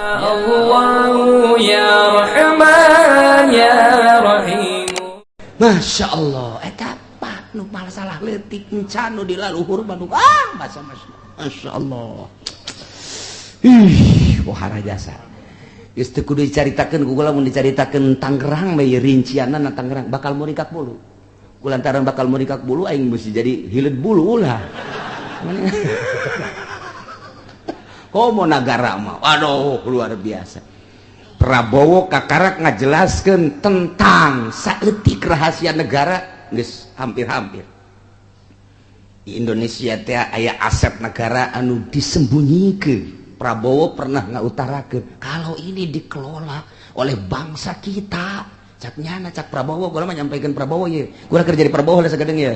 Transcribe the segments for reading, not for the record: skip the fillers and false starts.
Allah ya Rahman ya Rahim. Masya Allah, eta apa nu masalah leutik encan nu di laluhur mah nu ah masa Masya Allah. Ih, wahara jasa. Geus teu kudu dicaritakeun ku kula, mun dicaritakeun Tangerang mah ieu rincianna Tangerang bakal muringkak bulu. Kulantaran bakal muringkak bulu, aing mesti jadi hileud bulu ulah. Komo nagara mah, aduh, luar biasa. Prabowo kakarak ngajelaskeun tentang saeutik rahasia negara, geus hampir-hampir. Di Indonesia teh aya aset negara anu disembunyikan. Prabowo pernah ngautarakeun kalau ini dikelola oleh bangsa kita. Cak nyana, cak Prabowo, gua mah nyampaikan Prabowo ye. Gua kerja di Prabowo lah sagadeng ya.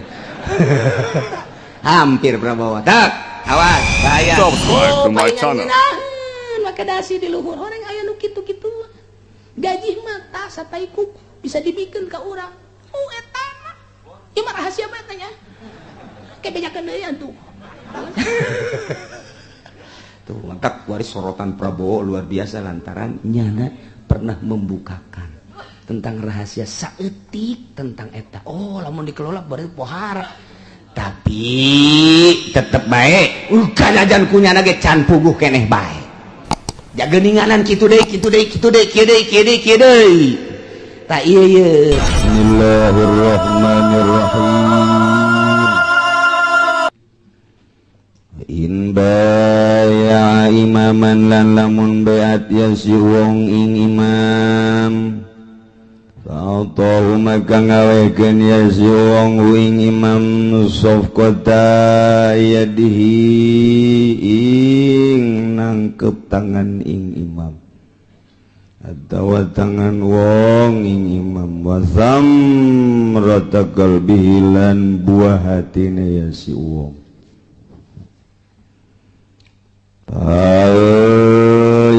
Hampir Prabowo. Tak, awas, bahaya. Subscribe to my channel. Make dasi di luhur orang aya nu kitu-kitu. Gaji mata satai kuku bisa dibikin ke urang. Oh, eta mah. Ieu mah rahasia mah nya. Kayak bejakeun deui atuh. Tuh, mantap waris sorotan Prabowo luar biasa lantaran nyana pernah membukakan tentang rahasia saeutik tentang eta. Oh, lamun dikelola berarti pohara. Tapi tetep baik. Kanajan kunyana ge can puguh keneh bae. Jageninganan kitu deui, kitu deui, kitu deui, kieu deui, kieu deui, kieu deui. Tak ieu ieu. Bismillahirrahmanirrahim. In baya imaman lan lamun beat ya si wong ing imam, fa'atahu maka ngawehkeun ya si wong ing imam safqata yadihi ing nangkep tangan ing imam atawa tangan wong ing imam, wa samrata qalbihi lan buah hatine ya si wong.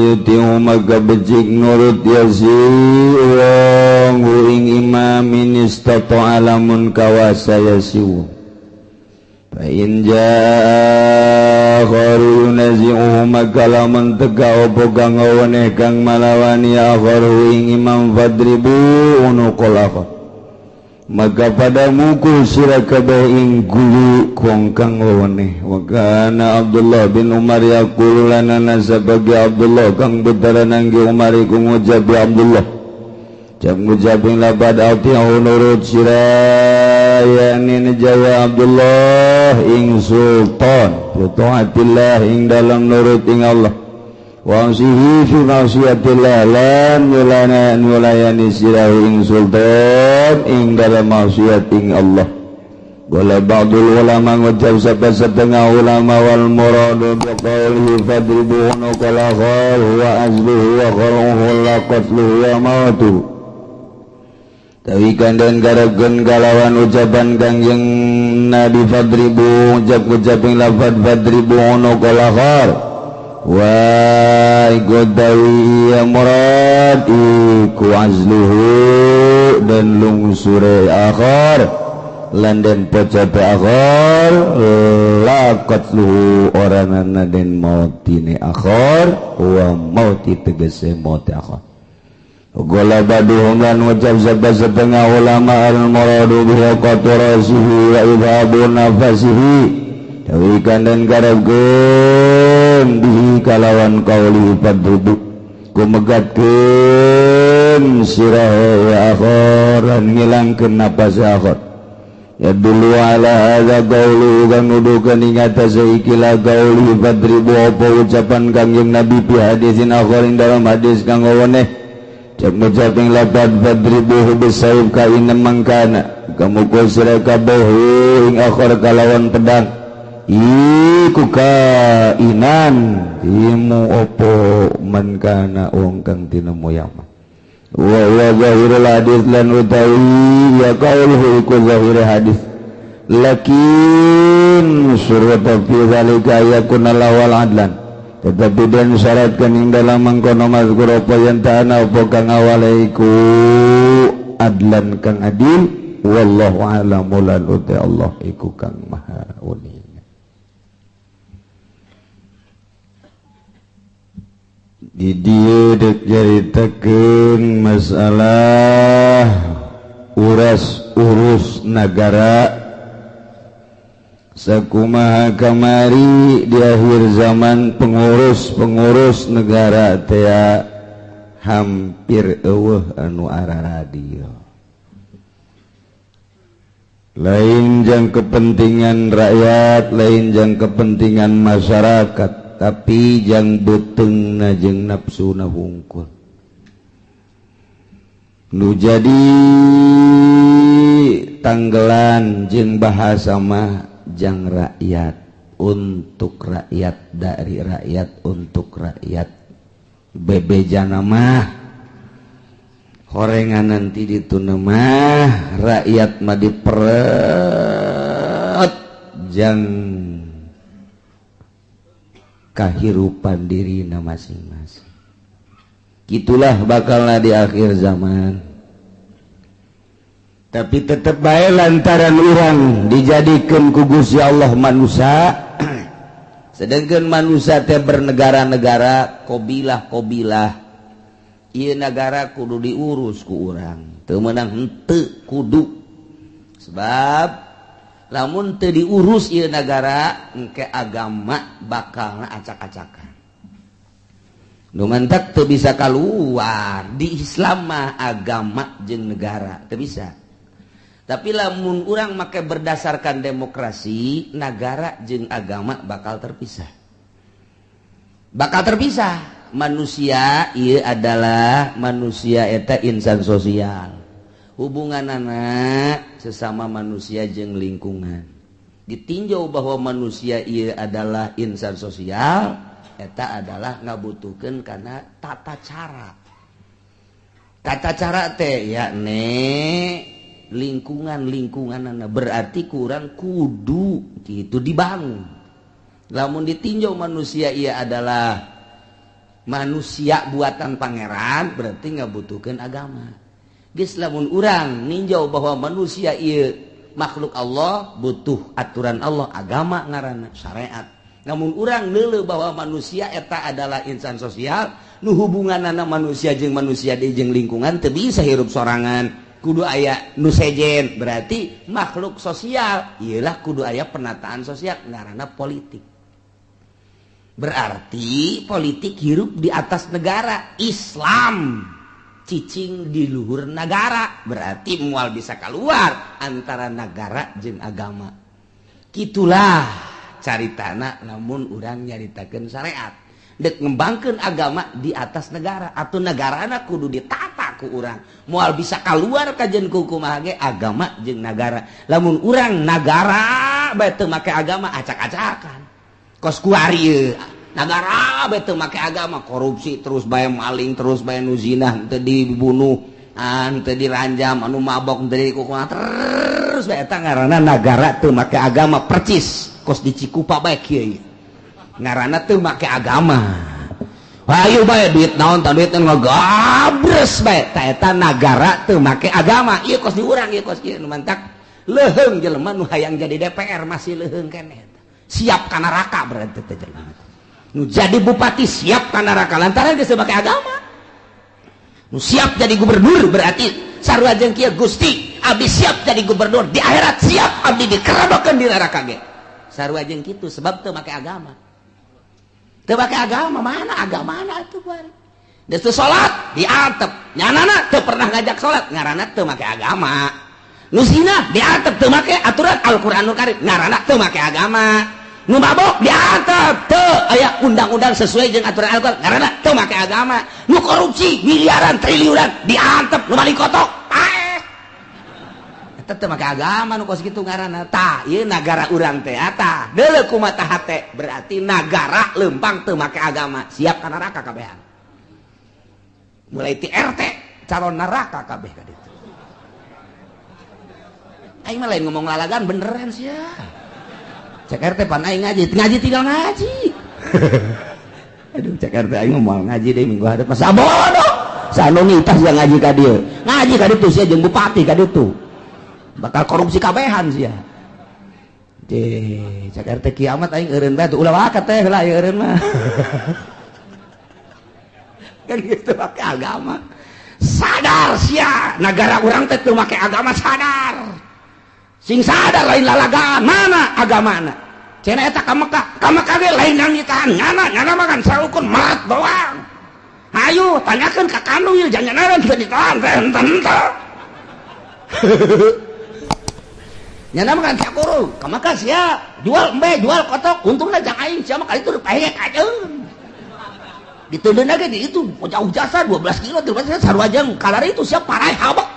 Yutiu maka becik nurut ya si wong ing imam in istata'a lamun kawasa ya si wong. Fa in jaa akharu yunazi'uhu maka lamun teka opo kang ngaweneh kang malawani akharu ing imam, fadribu unuqal akhar maka pada mukul sira kabeh ing gulu kong kang weweneh. Wa kana Abdullah bin Umar yaqulu lana sebagai Abdullah kang betara nangge Umar iku ngucap Abdullah jam ngucap ing labad ati'u nurut sira yakni nejaya Abdullah ing sultan bi taatillah ing dalam nurut ing Allah, wa sihi fi maksiatillah lan nyulana nyulayani sirahu ing sultan ing dalam maksiat ing Allah. Wala ba'dul ulama ngucap sapa setengah ulama, wal muradu bi qawlihi fadribu unuqal akhar huwa azluhu wa kharuhu la qatluhu wa mautu. Tawikan dan garagen kalawan ucapan Kangjeng Nabi fadribu ucap-ucap ing lafad fadribu unuqal akhar wa iku dawi ya murad iku azluhu dan lungsure akhar lan den pocote akhar la qatluhu oranana den mautine akhar wa mauti tegese mauti akhar. Gola baduhum lan ngucap sapa setengah ulama al muradu bihi qatlu rasihi wa idhabu nafasihi tawikan dan garapkeun bihi kalawan qauli fadrubu kumegatkeun sirahe ya akhar lan ngilangkeun napas akhar. Ya dulu ala hadza qaulu kang nuduhkeun ing atase ikilah qauli fadribu apa ucapan Kangjeng Nabi fi hadisin akhar ing dalam hadis kang weweneh cek ngucap ing lapad fadribuhu bisaib kaina mangkana kamukul sira kabeh ing akhar kalawan pedang iku kainan imu opo man kana wong kang tinemu yama. Wa wa zahirul hadis lan utawi ya qauluhu iku zahir hadis, lakin surata fi zalika yakuna lawal adlan tetapi den syaratkan ing dalam mangkono mazkur apa yen ta'ana apa kang awale iku adlan kang adil, wallahu a'lamu lan uti Allah iku kang maha uning. Di dieu dek nyaritakeun masalah uras urus nagara sakumaha kamari di akhir zaman pengurus-pengurus negara teh hampir eueuh anu araradio. Lain jang kepentingan rakyat, lain jang kepentingan masyarakat, tapi jang beuteungna jeung nafsuna hungkul. Nu jadi tanggelan jeung bahasa mah jang rakyat, untuk rakyat, dari rakyat, untuk rakyat. Bebejana mah horengan nanti dituna mah rakyat mah diperet jang kahirupan dirina masing-masing. Gitulah bakalna di akhir zaman. Tapi tetep bae lantaran urang dijadikeun ku Gusti Allah manusia, sedangkan manusia teh bernegara-negara, kobilah-kobilah. Ieu nagara kudu diurus ku urang, teu meunang henteu kudu. Sebab lamun teu diurus ieu nagara, engke agama bakalna acak-acakan. Nu mantak teu bisa kaluar di Islam mah agama jeung negara teu bisa. Tapi lamun urang make berdasarkan demokrasi, negara jeung agama bakal terpisah. Bakal terpisah. Manusia ieu adalah manusia eta insan sosial. Hubunganana sesama manusia jeung lingkungan. Ditinjau bahwa manusia ieu adalah insan sosial, eta adalah ngabutuhkeun kana tata cara. Tata cara teh yakni lingkungan-lingkungan berarti kurang kudu gitu dibangun. Lamun ditinjau manusia ia adalah manusia buatan pangeran, berarti ngabutuhkeun agama. Geus lamun urang ninjau bahwa manusia ieu makhluk Allah, butuh aturan Allah, agama ngaranna syariat. Namun urang neuleuh bahwa manusia eta adalah insan sosial, nu hubunganana manusia jeung manusia deui jeung lingkungan teu bisa hirup sorangan. Kudu aya nu sejen, berarti makhluk sosial iyalah kudu aya penataan sosial ngaranna politik. Berarti politik hirup di atas negara Islam, cicing di luhur negara, berarti moal bisa keluar antara negara jeung agama. Kitulah caritana lamun urang nyaritakeun syariat. Dek ngembangkeun agama di atas negara atau negarana kudu ditata ku urang. Moal bisa keluar kajen ku kumaha ge agama jeung nagara. Lamun urang nagara bae teu make agama acak-acakan. Kos kuari ieu nagara bae teu make agama, korupsi terus bae, maling terus bae, nu zina teu dibunuh, teu diranjam, anu mabok teu dikukumaha terus bae, eta ngaranna nagara teu make agama percis kos di Cikupa bae kieu. Ngaranna teu make agama. Ayo bae duit naon tah duit ngagabres bae, ta eta nagara teu make agama. Ieu kos di urang, ieu kos ieu nu mantak leuheung jelema nu hayang jadi DPR masih leuheung keneh. Siap ka neraka berarti teh jelema. Nu jadi bupati siap ka neraka lantaran geus teu make agama. Nu siap jadi gubernur berarti sarua jeung kieu, Gusti abdi siap jadi gubernur di akhirat, siap abdi dikerodokeun di neraka ge. Sarua jeung kitu sebab teu make agama. Teu make agama, mana agamana atuh bari. Geus teu salat diantep, nyanana teu pernah ngajak salat, ngaranna teu make agama. Nu zina diantep teu make aturan Al-Qur'anul Karim, ngaranna teu make agama. Nu mabok diantep teu aya undang-undang sesuai jeung aturan Al-Qur'an, ngaranna teu make agama. Nu korupsi miliaran triliunan diantep, nu maling kotok paeh. Eta teu make agama nu kos kitu ngaranna. Tah ieu nagara urang teh tah deuleu kumaha hate, berarti nagara leumpang teu make agama, siap ka neraka kabehan. Mulai ti RT calon neraka kabeh ka ditu. Aing mah lain ngomong lalagan beneran sia. Cek RT pan aing ngaji, ngaji tinggal ngaji. Aduh cek RT aing mah moal ngaji deui minggu hadap masa bodoh. Sanongitas yang ngaji ka dieu. Ngaji ka ditu sia jeung bupati ka ditu. Bakal korupsi kabehan sia. Cek cek RT kiamat aing eureun bae ulah wakat teh lah eureun mah. Kan gitu pakai agama. Sadar sia, negara urang teh teu make agama sadar. Sing sadar lain lalagaan, mana agamana? Cenah eta ka Mekah, ka Mekah ge lain nangitahan nyana, nyana mah kan saukur marat doang. Ayo tanyakeun ka Kanwil jangan teu ditahan teh henteu. Nyana mah kan sakuru, ka Mekah sia, jual embe, jual kotok, untungna jang aing sia mah kali itu pahek ajeun. Diteundeun ge di itu jauh jasa 12 kilo 13 sarua jeung kalari itu sia parai habek.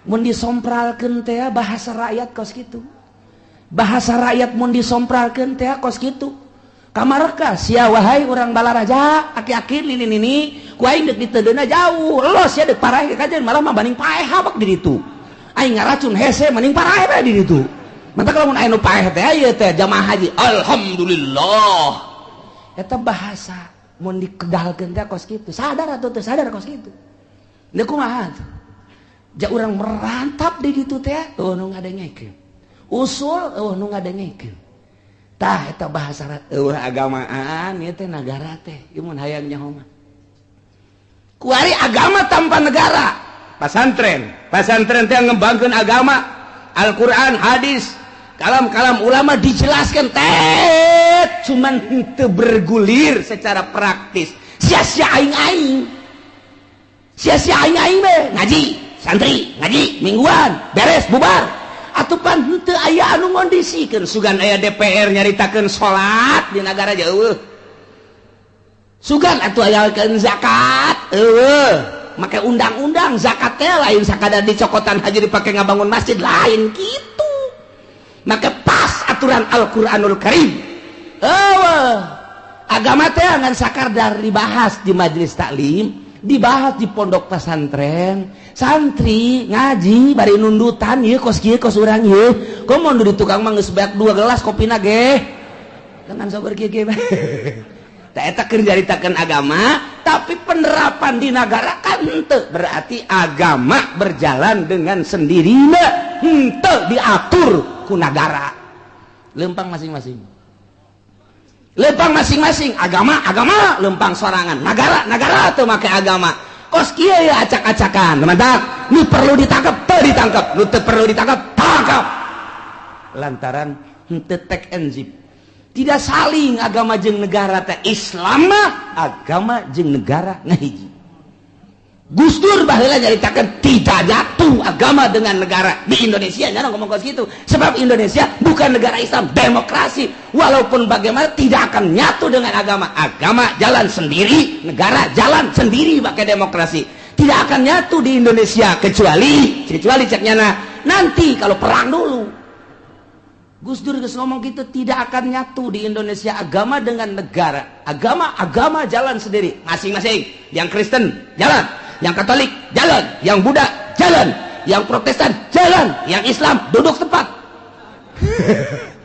Mun disompralkeun teh bahasa rakyat kos kitu. Bahasa rakyat mun disompralkeun teh kos kitu. Kamareka sia wahai urang Balaraja, aki-aki nini-nini, ku aing deuk diteundeunna jauh. Lo sia deuk paraeh kajeun malah mah banding paeh habek di ditu. Aing ngaracun hese mending paraeh bae di ditu. Mantap lamun aya nu paeh teh ieu teh jamaah haji. Alhamdulillah. Eta bahasa mun dikedalkeun teh kos kitu. Sadar atau teu sadar kos kitu. Deuk kumaha tuh? Ja urang merantap di ditu teh, eueuh nu ngadengekeun. Usul eueuh nu ngadengekeun. Tah eta bahasa eueuh agamaan ieu teh nagara teh, ieu mun hayang nyaho mah. Kuari agama tanpa negara. Pasantren, pasantren teh ngembangkeun agama, Al-Qur'an, hadis, kalam-kalam ulama dijelaskan teh cuman henteu bergulir secara praktis. Sia-sia aing-aing. Sia-sia aing-aing be ngaji, santri ngaji mingguan, beres bubar. Atupan henteu aya anu ngondisikeun sugan aya DPR nyaritakeun salat di nagara jauh. Sugan atuh ayakeun zakat, eueuh. Make undang-undang zakat teh lain sakadar dicokotan haji dipake ngabangun masjid lain kitu. Make pas aturan Al-Qur'anul Karim. Eueuh. Agama teh ngan sakadar dibahas di majelis taklim, dibahas di pondok pesantren, santri ngaji bari nundutan ieu kos kieu kos urang ieu. Komo di tukang mah geus beak 2 gelas kopina ge. Dengan sabar kieu kieu. Tah eta keur nyaritakeun agama, tapi penerapan di nagara kan henteu. Berarti agama berjalan dengan sendirinya, henteu diatur ku nagara. Lempang masing-masing. Lempang masing-masing, agama agama lempang sorangan, nagara nagara teu make agama. Kos kieu ya acak-acakan. Mantap, nu perlu ditangkap teu ditangkap, nu teu perlu ditangkap tangkap. Lantaran henteu tek enzip. Tidak saling agama jeung negara teh. Islam mah agama jeung negara ngahiji. Gus Dur baheula nyaritakeun tidak jatuh agama dengan negara di Indonesia, nya ngomong kos kitu. Sebab Indonesia bukan negara Islam, demokrasi. Walaupun bagaimana tidak akan nyatu dengan agama. Agama jalan sendiri, negara jalan sendiri pakai demokrasi. Tidak akan nyatu di Indonesia kecuali cek nyana nanti kalau perang dulu. Gus Dur geus ngomong gitu, tidak akan nyatu di Indonesia agama dengan negara. Agama jalan sendiri, masing-masing. Yang Kristen jalan, yang Katolik jalan, yang Buddha jalan, yang Protestan jalan, yang Islam duduk tempat.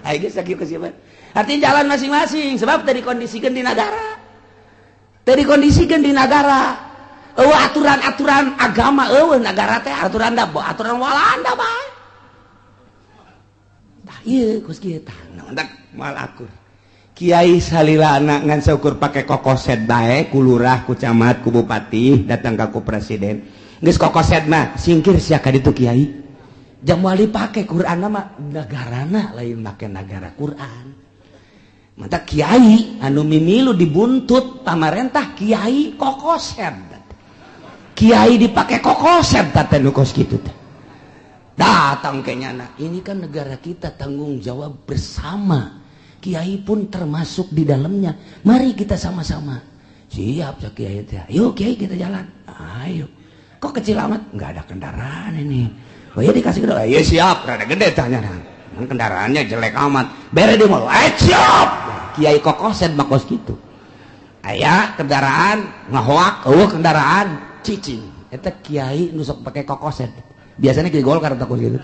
Ayo geus sakieu kesiapan. Artinya jalan masing-masing sebab teu dikondisikeun di nagara. Teu dikondisikeun di nagara. Eueuh aturan-aturan agama eueuh nagara teh aturan da aturan Walanda bae. Iya, kos kieu tah naon moal akur. Kiai salilana ngan saukur pake kokoset bae ku lurah, ku camat, ku bupati, datang ka ku presiden. Geus kokoset mah singkir sia ka ditu kiai. Jam moal dipake Qur'anna mah nagarana lain make nagara Qur'an. Mata kiai anu mimilu dibuntut pamarentah kiai kokoset. Kiai dipake kokoset teh nu kos kitu teh. Datang ke nyana, ini kan negara kita, tanggung jawab bersama. Kiai pun termasuk di dalamnya. Mari kita sama-sama. Siap ya kiai teh. Ayo kiai kita jalan. Ayo. Kok kecil amat? Nggak ada kendaraan ini. Oh ya dikasih gede. Iya siap, rada gede tanya. Kendaraannya jelek amat. Bere di mall. Siap. Kiai kokoset mah kos kitu. Aya kendaraan ngahoak, eueuh kendaraan cicing. Eta kiai nu sok pake kokoset. Biasanya kiai Golkar takut gitu.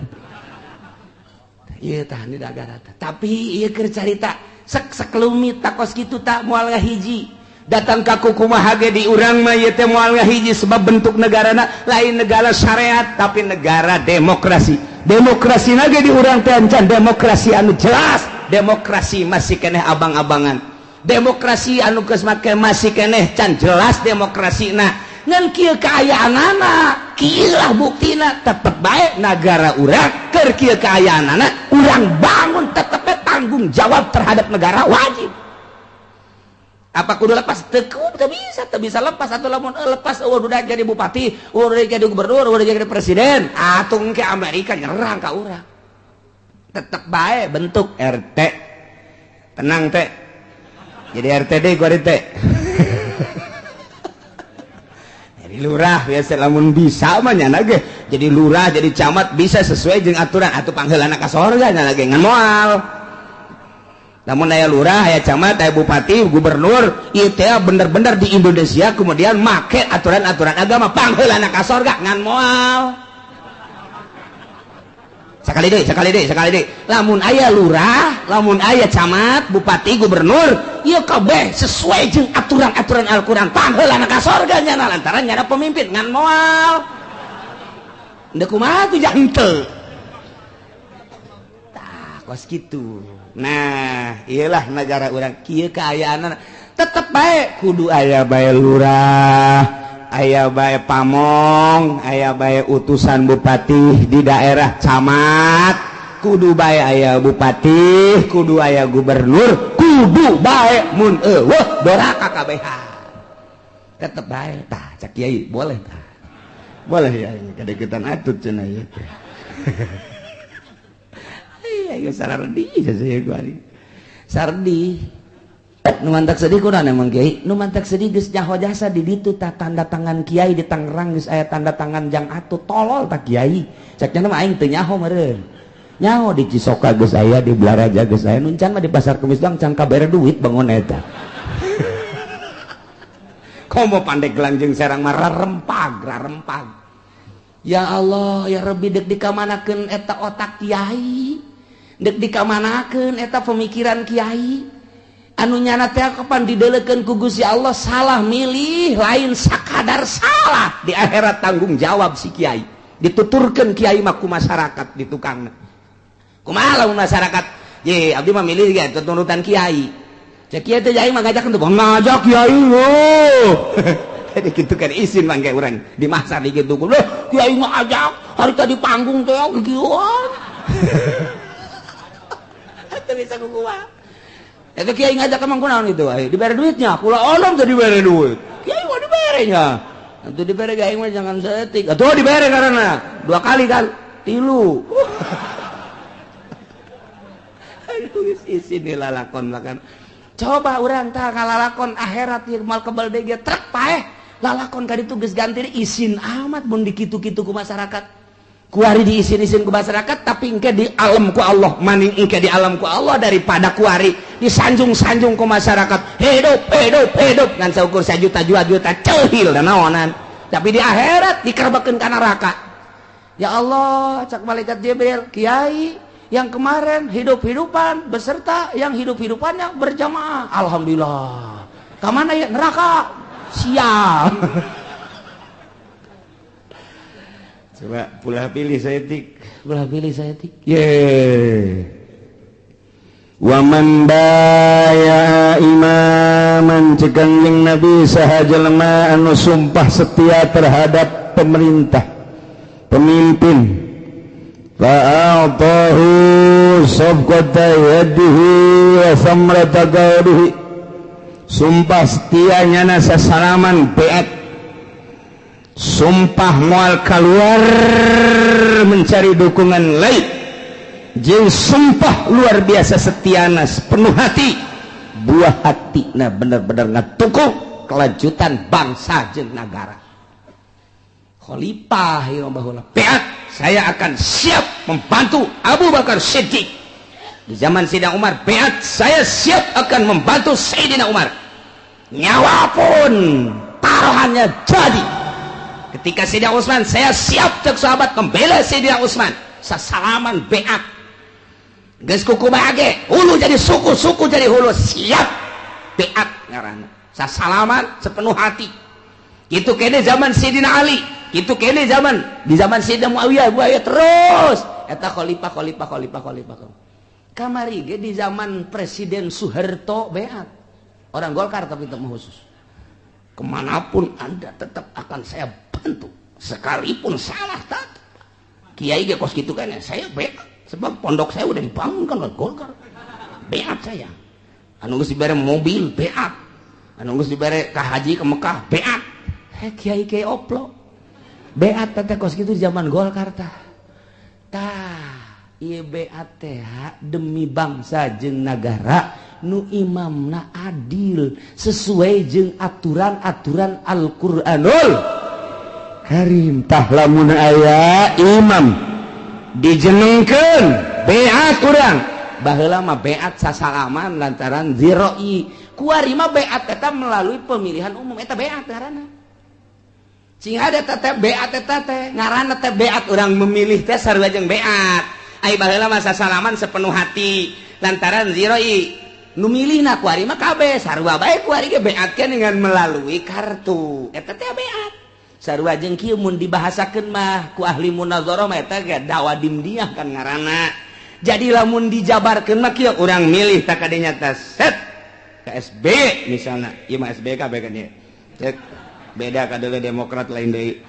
Iya tahan di nagara. Tapi iya keur carita sek sekelumit takos kitu tak moal ngahiji. Datang ka kumaha ge di urang mah ieu teh moal ngahiji sebab bentuk negarana lain negara syariat tapi negara demokrasi. Demokrasi ge di urang teh encan demokrasi anu jelas. Demokrasi masih keneh abang-abangan. Demokrasi anu geus make masih keneh can jelas demokrasina. Ngan kieu kaayaanana, kieu lah buktina tetep bae nagara urang keur kieu kaayaanana urang bangun tetep tanggung jawab terhadap negara wajib. Apa kudu lepas? Teu bisa lepas atau lamun lepas eueuh udah jadi bupati, udah jadi gubernur, udah jadi presiden, atuh engke Amerika nyerang ka urang. Tetep bae bentuk RT. Tenang teh. Jadi RT deui gua teh. Jadi lurah biasa lamun bisa mah nyana ge. Jadi lurah, jadi camat bisa sesuai jeung aturan atuh pangheulana ka sorga nyana ge ngan moal. Namun aya lurah, aya camat, aya bupati, gubernur, ieu teh bener-bener di Indonesia kemudian make aturan-aturan agama pangheulana ka sorga ngan moal. Sekali deui. Lamun aya lurah, lamun aya camat, bupati, gubernur, ieu kabeh sesuai jeung aturan-aturan Al-Qur'an pangheulana ka sorga nyana lantaran nyana pemimpin ngan moal. Ndeu kumaha tuh janteu. Tah, kos kitu. Nah, iyalah negara urang kieu kaayaanna tetep bae kudu aya bae lurah, aya bae pamong, aya bae utusan bupati di daerah camat, kudu bae aya bupati, kudu aya gubernur, kudu bae mun eueuh doraka kabehan. Tetep bae tah cak kiai boleh tah. Boleh ya kadeukeutan atut cenah ieu teh. Iya, sardi saya gua ari. Sardi. Nu mantak sedih kunaon emang kiai? Nu mantak sedih geus nyaho jasa di ditu tah tanda tangan kiai di Tangerang geus aya tanda tangan jang atuh tolol tah kiai. Cek nya mah aing teu nyaho meureun. Nyaho di Cisoka geus aya, di Blaraja geus aya, nu can mah di Pasar Kemis doang can kabere duit bangun eta. Komo Pandeglang jeung Serang mah rarempag, rarempag. Ya Allah, ya Rabbi deuk dikamanakeun eta otak kiai. Dek dikamanakeun eta pemikiran kiai anu nyana teh kapan dideulekeun ku Gusti Allah salah milih lain sakadar salah di akhirat tanggung jawab si kiai dituturkeun kiai mah ku masyarakat di tukangna kumaha lamun masyarakat ye abdi mah milih ge turutan kiai cek kiai teh aing mah ngajak teu ngajak kiai lho jadi kitu kan isin mangke urang di masar di kitu lho kiai mah ajak hari tadi panggung teh kieuan. Teu bisa ku kumaha. Eta kiai ngajak emang kunaon itu ayo dibere duitnya. Kula onom teu dibere duit. Kiai mah diberenya. Atuh dibere ge aing mah jangan saeutik. Atuh dibere karena dua kali kan tilu. Aduh isin lalakon makan. Coba urang tah ngalalakon akhirat ieu mal kebal deui ge trek paeh. Lalakon ka ditu geus ganti isin amat mun dikitu-kitu ku masyarakat. Kuari diisin-isin ku masyarakat tapi engke di alam ku Allah maning engke di alam ku Allah daripada kuari disanjung-sanjung ku masyarakat hidup hidup hidup ngan saukur sajuta dua juta ceuhil dan naonan tapi di akhirat dikerbekeun ka neraka. Ya Allah cak malaikat Jibril kiai yang kemarin hidup-hidupan beserta yang hidup-hidupannya berjamaah alhamdulillah ka mana ya neraka sial. Coba pulah pilih saya tik, pulah pilih saya tik. Ye. Wa man baya imaman cegang jeung Nabi saha jelema anu sumpah setia terhadap pemerintah, pemimpin. Fa'atahu sabqata yadihi wa samrata qawlihi. Sumpah setia nyana sasalaman beat. Sumpah mual keluar mencari dukungan lain jeung sumpah luar biasa setiana penuh hati buah hati nah bener-bener ngatuku kelanjutan bangsa jeung nagara. Khalifah ieu baheula beat saya akan siap membantu Abu Bakar Siddiq di zaman Sayyidina Umar beat saya siap akan membantu Sayyidina Umar nyawa pun taruhannya jadi. Ketika Sayyidina Utsman, saya siap cek sahabat membela Sayyidina Utsman. Sasalaman beat. Geus kuku bage, hulu jadi suku, suku jadi hulu, siap beat ngaranna. Sasalaman sepenuh hati. Kitu kene zaman Sayyidina Ali, kitu kene zaman di zaman Sayyidina Muawiyah, Muawiyah terus eta khalifah khalifah khalifah khalifah. Kamari ge di zaman Presiden Soeharto beat. Orang Golkar tapi itu khusus. Kemanapun Anda tetap akan saya bantu. Sekalipun salah tetap. Kiai ge kos kitu kan ya, saya beat. Sebab pondok saya udah dibangunkan oleh Golkar. Beat saya. Anu geus dibere mobil beat. Anu geus dibere ka haji ke Mekah beat. Heh kiai kiai oplo. Beat teh kos kitu zaman Golkar tah. Tah, ieu beat teh demi bangsa jeung nagara nu imamna adil sesuai jeung aturan-aturan Al-Qur'anul Karim. Tah lamun aya imam dijenengkeun beat urang. Baheula mah beat sasalaman lantaran ziroi. Kuari mah beat eta melalui pemilihan umum eta beat ngaranna. Cing ada teh beat eta teh ngaranna teh beat urang memilih teh sarua jeung beat. Ai baheula mah sasalaman sepenuh hati lantaran ziroi. Nu milihna kuari mah kabeh sarua bae kuari ge beatkeun dengan melalui kartu. Eta teh beat. Sarua jeung kieu mun dibahasakeun mah ku ahli munazarah mah eta ge dawa dimdiah kan ngaranna. Jadi lamun dijabarkeun mah kieu urang milih tak kadenya teh set ke SB misalna. Ieu mah SB kabeh kan ieu. Cek beda kadeuleu Demokrat lain deui.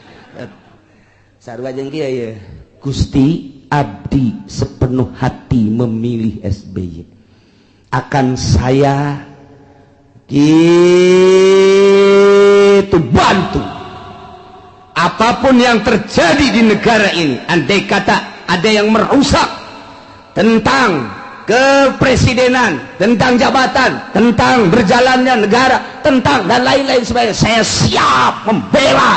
Sarua jeung kieu ieu. Gusti abdi sepenuh hati memilih SBY. Akan saya gitu bantu apapun yang terjadi di negara ini. Andai kata ada yang merusak tentang kepresidenan, tentang jabatan, tentang berjalannya negara, tentang dan lain-lain sebagainya, saya siap membela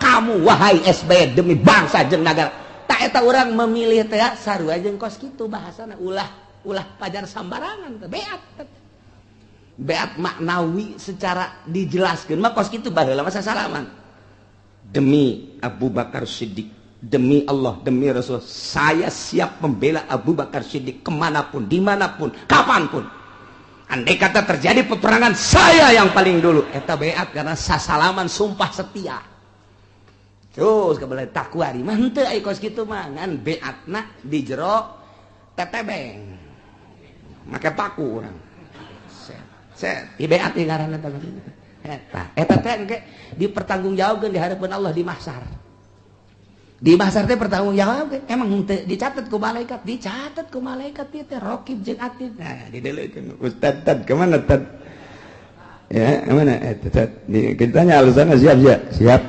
kamu wahai SBY demi bangsa jeung negara. Tak eta urang memilih teh sarua jeung kos kitu bahasana, ulah ulah pajar sambarangan teh beat. Beat maknawi secara dijelaskeun mah kos kitu baheula mah sasalaman. Demi Abu Bakar Siddiq, demi Allah, demi Rasul, saya siap membela Abu Bakar Siddiq kemanapun, dimanapun, kapanpun. Andai kata terjadi peperangan, saya yang paling dulu. Eta beat karena sasalaman sumpah setia. Terus kebelah takwari mah henteu ai kos kitu mah ngan beatna di jero tetebeng. Make paku urang. Set, set, di beat ieu ngaranna teh. Eta, eta teh engke dipertanggungjawabkeun di hadapan Allah di mahsyar. Di mahsyar teh pertanggungjawabkeun. Emang henteu dicatat ku malaikat, dicatat ku malaikat ieu teh raqib jeung atid. Nah, didelekeun Ustad tad kemana tad? Ya, kemana? Tad. Kita tanya alasannya siap siap. Siap.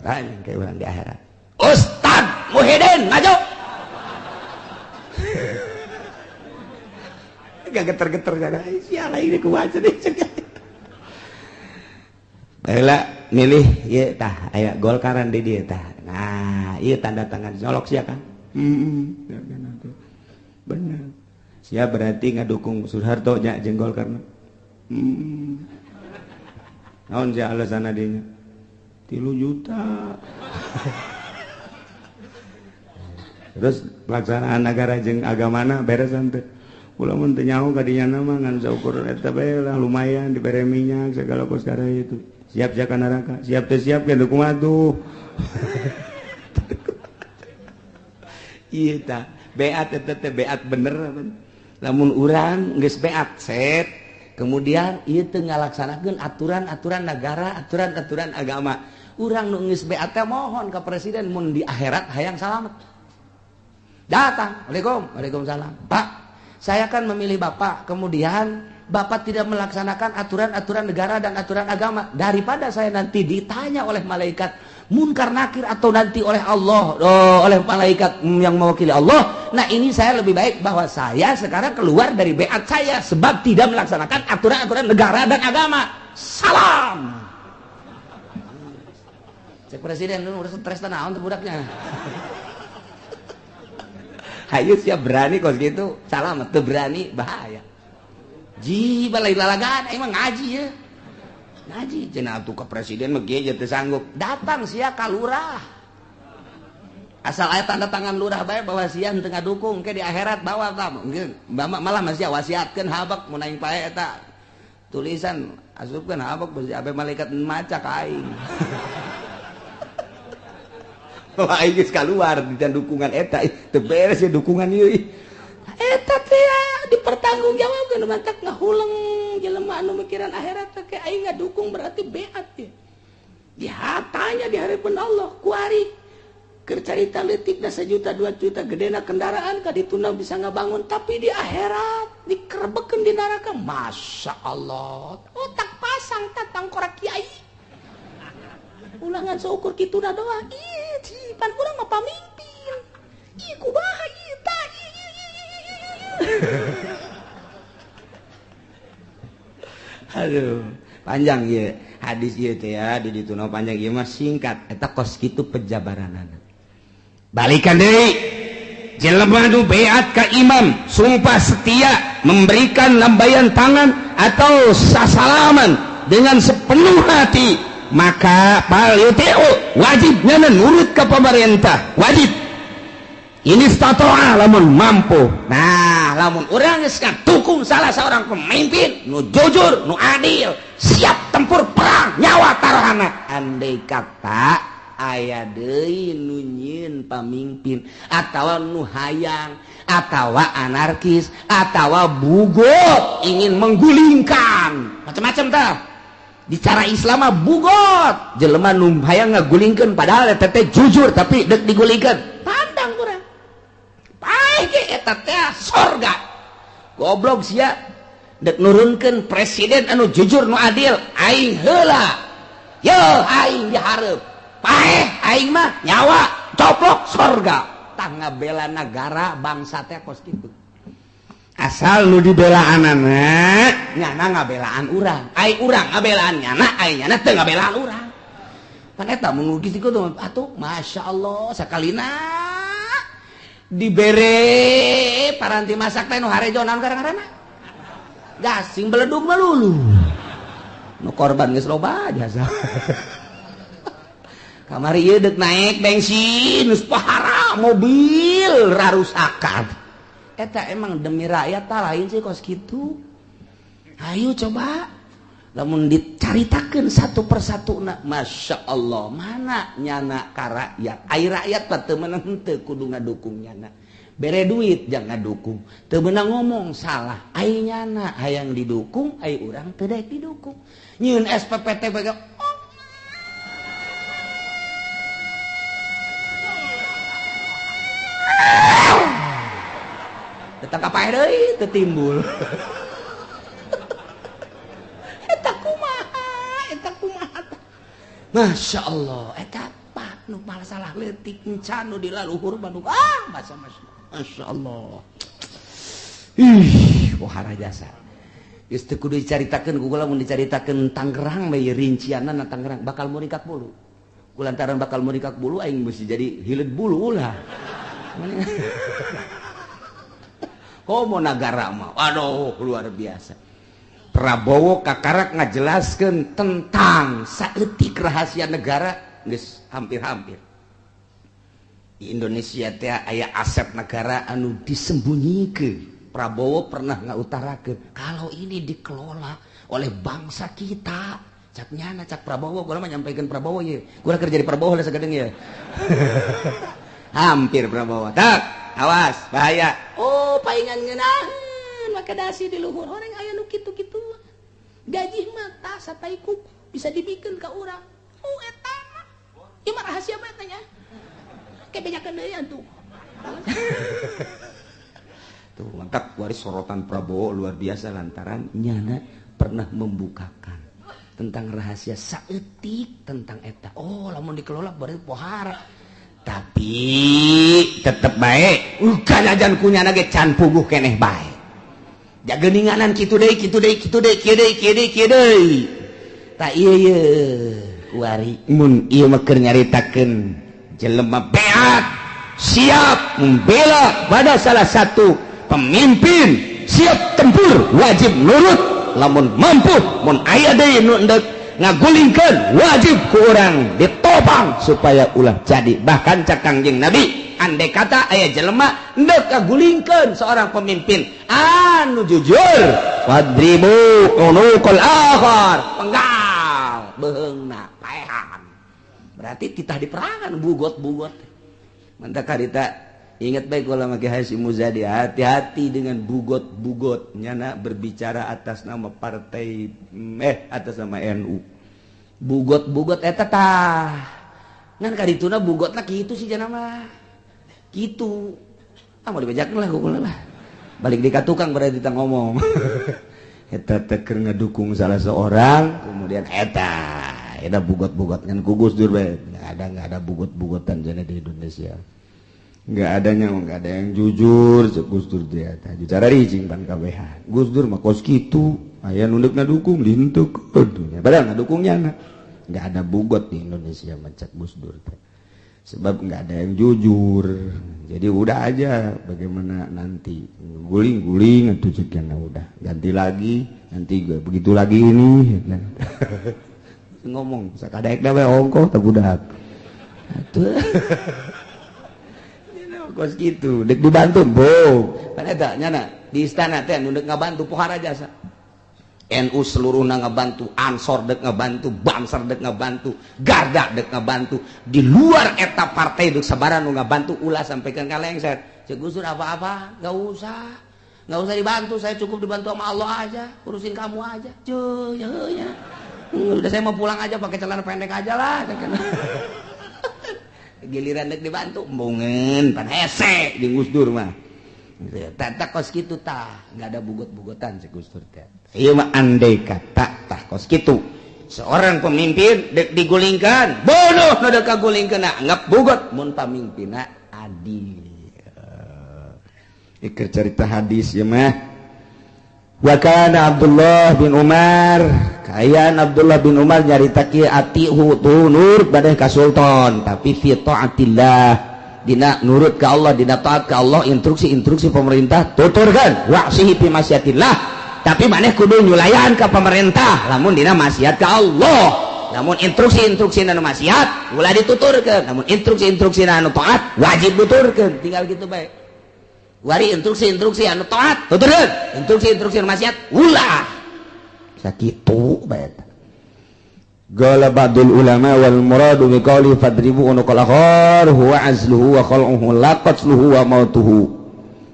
Tanya ke urang di akhirat. Ustad Muhyiddin maju. Gak geter-geter kan. Sial ini kumaha deh. Baheula milih ieu tah aya Golkaran di dieu tah. Nah, ieu tanda tangan nyolok sia kan. Heeh. Bener. Sia berarti ngadukung Soeharto nya jeung Golkarna. Heeh. Naon sia alasanna dinya? 3 juta. Terus pelaksanaan negara jeung agamana beres teu. Ulah mun teu nyaho ka dinya mah ngan saukur eta bae lah lumayan dibere minyak segala kos kare itu. Siap siap ka neraka, siap teu siap ke kumaha tuh. Ieu tah beat eta teh beat bener. Lamun urang geus beat set, kemudian ieu teu ngalaksanakeun aturan-aturan negara, aturan-aturan agama. Urang nu geus beat teh mohon ka presiden mun di akhirat hayang salamet. Datang, Waalaikum, waalaikumsalam. Pak, saya kan memilih Bapak, kemudian Bapak tidak melaksanakan aturan-aturan negara dan aturan agama. Daripada saya nanti ditanya oleh malaikat munkar nakir atau nanti oleh Allah, oh, oleh malaikat yang mewakili Allah. Nah ini saya lebih baik bahwa saya sekarang keluar dari beat saya sebab tidak melaksanakan aturan-aturan negara dan agama. Salam. Cek presiden lu udah stres naon tuh budaknya. Hayu siap berani kos gitu, salam teu berani bahaya. Ji balai lalagan emang ngaji ya. Ngaji cenah atuh ka presiden mah kieu teu sanggup. Datang sia ka lurah. Asal aya tanda tangan lurah bae bahwa sia henteu ngadukung ke di akhirat bawa tah. Mungkin malah masih wasiatkeun habak mun aing pae eta tulisan asupkeun habak besi abe malaikat maca ka aing. Wah, aing geus kaluar di dukungan eta teu beres ya dukungan ieu. Eta teh dipertanggungjawabkeun mantak ngahuleng Jelema anu mikiran akhirat teh aing ngadukung berarti beat ya. Dihatanya di hadapan Allah kuari keur carita leutikna 1 juta 2 juta gedena kendaraan ka dituna bisa ngabangun tapi di akhirat dikerebekeun di neraka. Masya Allah, otak pasang tatang korak kiai ulangan seukur kituna doang. Ih, pan urang mah pamimpin. Ih, kumaha ieu tah. Aduh, panjang ieu hadis ieu teh ya di dituna panjang ieu mah singkat eta kos kitu pejabaranana. Balikan deui jelema nu beat ka imam sumpah setia memberikan lambaian tangan atau sasalaman dengan sepenuh hati maka fal yuti'u wajibnya nurut ke pemerintah wajib. Ini statoa lamun mampu. Nah lamun urang geus dukung salah seorang pemimpin nu jujur nu adil siap tempur perang nyawa taruhana andai kata aya deui nu nyieun pamimpin atawa nu hayang atawa anarkis atawa bugot ingin menggulingkan macam-macam tah. Di cara Islam mah bugot jelema nu hayang ngagulingkeun padahal eta teh jujur tapi deuk digulingkeun pandang urang paeh ge eta teh sorga goblok sia dek nurunkeun presiden anu jujur nu adil aing heula yo aing dihareup paeh aing mah nyawa coplok sorga tah ngabela nagara bangsa teh kos kitu asal nu dibelaanana nyana ngabelaan urang aing urang ngabelaan nyana aing nyana teu ngabelaan urang pan eta mun geus kitu atuh masyaallah sakalina dibere paranti masak teh nu harejo naon ngaranna gasing beledug mah lulu nu korban geus loba jasa kamari ieu deuk naek bensin geus pahara mobil rarusakan eta emang demi rakyat tah lain sih kos kitu. Ayo coba lamun dicaritakeun satu persatu na Masya Allah mana nyana ka rakyat ai rakyat mah teu meunang henteu kudu ngadukung nyana bere duit jangan ngadukung teu meunang ngomong salah ai nyana hayang didukung ai urang teu daek didukung nyieun SPPT bae oh. Tetang kapaeh deui teu timbul. Eta kumaha, eta kumaha. Masya Allah, eta pak nu masalah leutik encan nu di laluhur mah nu ah masa Masya Allah. Ih, wahara jasa. Geus teu kudu dicaritakeun ku kula mun dicaritakeun Tangerang we rincianna Tangerang bakal murikak bulu. Kulantaran bakal murikak bulu aing mesti jadi hileud bulu ulah. Komo nagara mah, aduh luar biasa. Prabowo kakarak ngajelaskeun tentang saeutik rahasia negara geus hampir-hampir. Di Indonesia teh aya aset negara anu disembunyikeun. Prabowo pernah ngautarakeun kalau ini dikelola oleh bangsa kita. Cak nyana cak Prabowo, gua mah nyampaikeun Prabowo ye. Gua kerja di Prabowo lah sagedeung ye. Hampir Prabowo. Tak, awas bahaya. Oh, paingan ngeunaheun make dasi di luhur orang aya nu kitu-kitu. Gaji mah tah satai kuku bisa dibikeun ka urang. Oh eta mah. Ieu mah rahasia mah eta nya. Ke bejakeun deui antu. Tuh, mantap waris sorotan Prabowo luar biasa lantaran nyana pernah membukakan tentang rahasia saeutik tentang eta. Oh, lamun dikelola berarti pohara. Tapi tetep bae kanajan kunyana ge can puguh keneh bae. Jageninganan kitu deui kitu deui kitu deui kieu deui kieu deui kieu deui. Ta ieu ye kuari mun ieu mah keur nyaritakeun jelema beat siap membela pada salah satu pemimpin, siap tempur wajib nurut lamun mampu mun aya deui nu endek ngagulingkeun wajib ku urang ditopang supaya ulah jadi. Bahkan cak Kangjeng Nabi andai kata aya jelema endek ngagulingkeun seorang pemimpin anu jujur wadribu unuqal akhar penggal beheungna paehan berarti titah diperangan bugot-bugot mantap karita Ingat baik kalau make Hasyim Muzadi, hati-hati dengan bugot-bugot nyana berbicara atas nama partai, atas nama NU. Bugot-bugot eta tah. Ngan kadituna bugotna kitu sih jana mah. Kitu. Ah, mau dibejakeun lah kukula lah. Balik di ka tukang berarti kita ngomong. Eta teh keur ngedukung salah seorang, kemudian eta eta bugot-bugot ngan ku Gus Dur bae. Enggak ada bugot-bugotan jana di Indonesia. Nggak adanya, nggak ada yang jujur cek Gus Dur dia teh bicara ricing pan kabehan. Gus Dur mah kos kitu, aya nu deuk ngadukung dihentekeun, padahal ngadukungnya nggak ada bugot di Indonesia mah cek Gus Dur teh, sebab nggak ada yang jujur. Jadi udah aja, bagaimana nanti guling-guling atau ceknya udah ganti lagi, nanti gue begitu lagi ini ngomong sakadaek we ongkoh teh budak atuh. Kos gitu dek dibantu bo kan eta nyana di istana teh nu dek ngabantu pohara jasa NU seluruhna ngabantu, Ansor dek ngabantu, Banser dek ngabantu, Garda dek ngabantu, di luar eta partai dek sabaran nu ngabantu ulah sampaikan ka lengser. Cek Gus Dur apa-apa, enggak usah dibantu, saya cukup dibantu sama Allah aja, urusin kamu aja. Cuy, ya, ya. Udah, saya mau pulang aja pakai celana pendek aja lah. Giliran dek dibantu embungeun pan hese jeung Gus Dur mah. Tata kos kitu tah, nggak ada bugot-bugotan si Gus Dur teh. Ieu mah andai kata tah kos kitu. Seorang pemimpin dek digulingkan, bunuh nu dek kagulingkeun, anggap bugot mun pamimpinna adil. Iker cerita hadis ya mah. Wa kana Abdullah bin Umar, kayan Abdullah bin Umar nyarita kieu, atihu tu nurut badai ka sultan, tapi fi taatillah, dina nurut ke Allah, dina taat ke Allah. Instruksi-instruksi pemerintah tuturkan, wa'sihi fi maksiatillah, tapi maneh kudu nyulayan ke pemerintah lamun dina maksiat ke Allah. Namun instruksi-instruksi anu maksiat ulah dituturkeun, namun instruksi-instruksi anu taat wajib tuturkeun. Tinggal gitu bae. Wari instruksi-instruksi anu taat tuturkeun, instruksi-instruksi anu maksiat ulah. Sakitu bae. Qala ba'dul ulama wal muradu bi qawli fadribu unuqal akhar huwa azluhu wa khal'uhu la qatluhu wa mautuhu.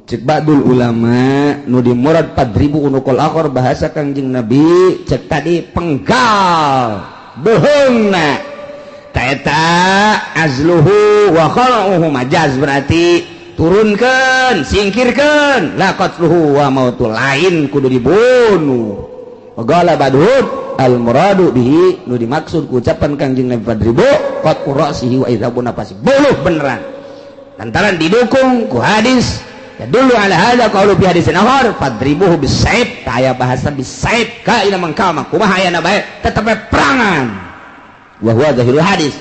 Cek ba'dul ulama, nu dimurad fadribu unuqal akhar bahasa Kangjeng Nabi cek tadi penggal beuheungna ta eta azluhu wa khal'uhu majaz, berarti turunkan, singkirkan, la qatluhu wa mautu, lain kudu dibunuh. Qala ba'duhum al muradu bihi, nu dimaksud ku ucapan Kangjeng Nabi fadribu qat'u ra'sihi wa idzabu nafasi, bunuh beneran, lantaran didukung ku hadis ya dulu ala hadza qaulu fi hadisin akhar fadribuhu bisaif, aya bahasa bisaif kaina mangkama kumaha ayana bae tetep perangan, wa huwa zahirul hadis.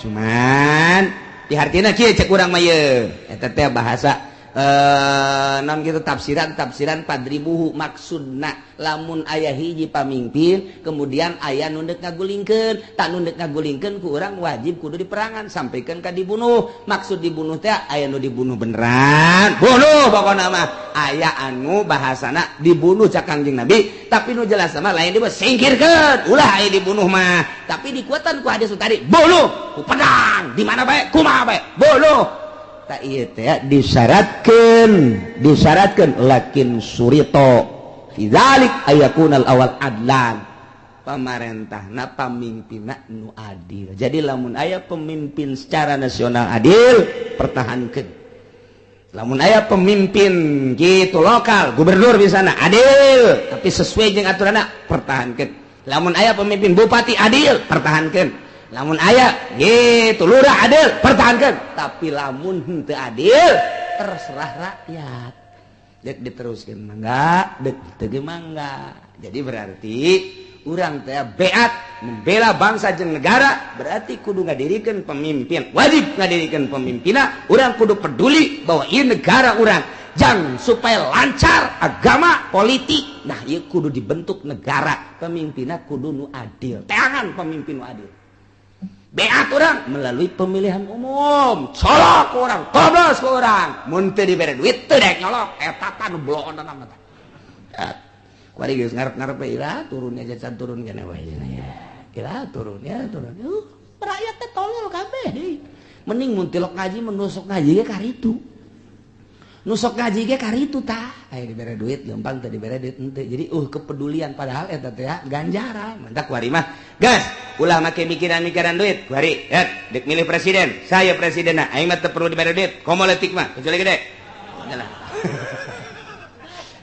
Cuman dihartina kieu cek urang mah ye eta teh bahasa non gitu, tafsiran tafsiran fadribuhu maksudna lamun aya hiji pamimpin kemudian aya nu dek ngagulingkeun, tak nu dek ngagulingkeun ku urang wajib kudu diperangan sampaikan ka dibunuh. Maksud dibunuh teh aya nu dibunuh beneran, bunuh pokokna mah, aya anu bahasana dibunuh cak Kangjeng Nabi, tapi nu jelas sama lain dibunuh, singkirkeun ulah aya dibunuh mah, tapi dikuatan ku hadis tadi bunuh ku pedang di mana bae kumaha bae bunuh. Tak ieu teh disyaratkeun, disyaratkeun lakin surito fi dzalik ayakunal awal adlan, pamarentahna pamimpinna nu adil. Jadi lamun aya pemimpin secara nasional adil, pertahankeun. Lamun aya pemimpin gitu lokal, gubernur di sana adil tapi sesuai jeung aturanna, pertahankeun. Lamun aya pemimpin bupati adil, pertahankeun. Lamun aya gitu lurah adil, pertahankan. Tapi lamun henteu adil, terserah rakyat dek diteruskan mangga, dek teu mangga. Jadi berarti urang teh beat membela bangsa jeung negara, berarti kudu ngadirikeun pemimpin, wajib ngadirikeun pemimpinna. Urang kudu peduli bahwa ieu negara urang jang supaya lancar agama politik. Nah, ieu kudu dibentuk negara, pemimpinna kudu nu adil, teangan pemimpin nu adil. Beat orang melalui pemilihan umum, colok orang, coblos orang, mun teu dibere duit teu dek nyolok. Eta tah nu bloon mah tah. Kuari geus ngarep-ngarep we, ira turunnya jajan turun kene wae ya. Ira turun ya turun. Rakyat teh tolol kabeh. Mending mun tilok ngaji menusuk ngaji ge karitu. Nu sok ngaji ge karitu tah. Aya dibere duit leumpang teu dibere duit henteu. Jadi kepedulian padahal eta teh ganjaran. Mantak kuari mah gas ulah make mikiran-mikiran duit. Kuari dek milih presiden, saya presidenna aing mah teu perlu dibere duit. Komo leutik mah kecuali gede. Lah.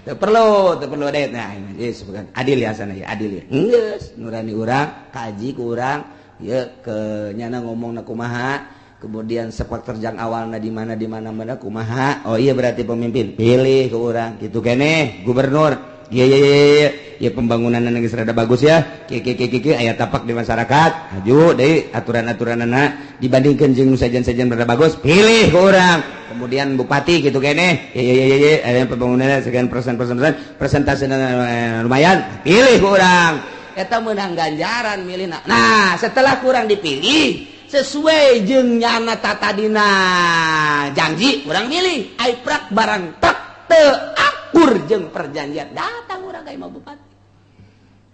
Teu perlu duit. Nah, geus bukan adil ya sana ya, adil ya. Geus nurani urang, kaji ku urang, ieu ke nyana ngomongna kumaha. Kemudian sepak terjang awalna di mana mana kumaha. Oh iya berarti pemimpin pilih ke orang gitu kene gubernur iya iya iya ya pembangunan geus rada bagus ya kieu kieu kieu kieu aya tapak di masyarakat maju deui aturan-aturanna dibandingkeun jeung nu sajen-sajen rada bagus pilih ke orang. Kemudian bupati gitu kene iya iya iya aya pembangunan sekian persen presentasi lumayan pilih ke orang eta meunang ganjaran milihna. Nah setelah kurang dipilih sesuai jeung nyana tatadina janji urang milih ai prak barang tak teu akur jeung perjanjian datang urang ka imah bupati.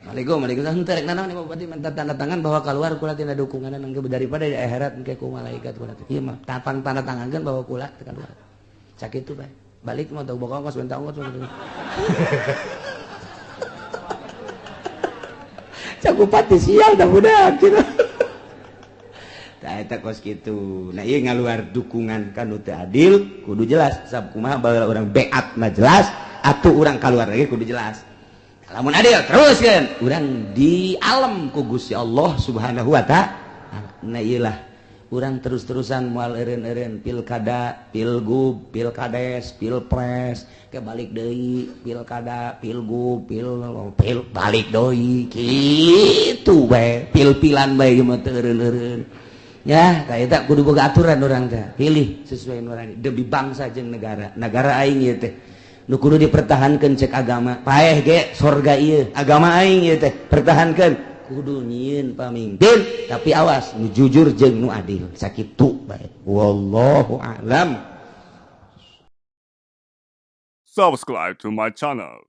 Assalamualaikum waalaikumsalam henteu rek nanaon imah bupati minta tanda tangan bahwa keluar kula tina dukunganna engke daripada di akhirat engke ku malaikat kula teh ieu mah tapang tanda tangankeun bahwa kula teu keluar sakitu bae balik mah teu boga ongkos minta ongkos cak bupati sial dah budak gitu. Tah eta kos kitu. Nah ieu ngaluar dukungan ka nu teu adil kudu jelas. Sab kumaha baheula urang beat mah jelas, atuh urang kaluar lagi kudu jelas. Lamun adil teruskeun, urang di alam ku Gusti Allah Subhanahu wa taala. Nah ieu lah urang terus-terusan moal eureun-eureun pilkada, pilgub, pilkades, pilpres, ke balik deui pilkada, pilgub, pil balik deui kitu bae, pil-pilan bae ieu mah teu eureun-eureun. Ya, kayak kudu boga aturan orang teh. Pilih sesuai nurani demi bangsa jeung negara. Negara aing ieu teh nu kudu dipertahankeun cek agama. Paeh ge sorga ieu, agama aing ieu teh pertahankeun. Kudu nyieun pamimpin, tapi awas nu jujur jeung nu adil. Sakitu bae. Wallahu a'lam. Subscribe to my channel.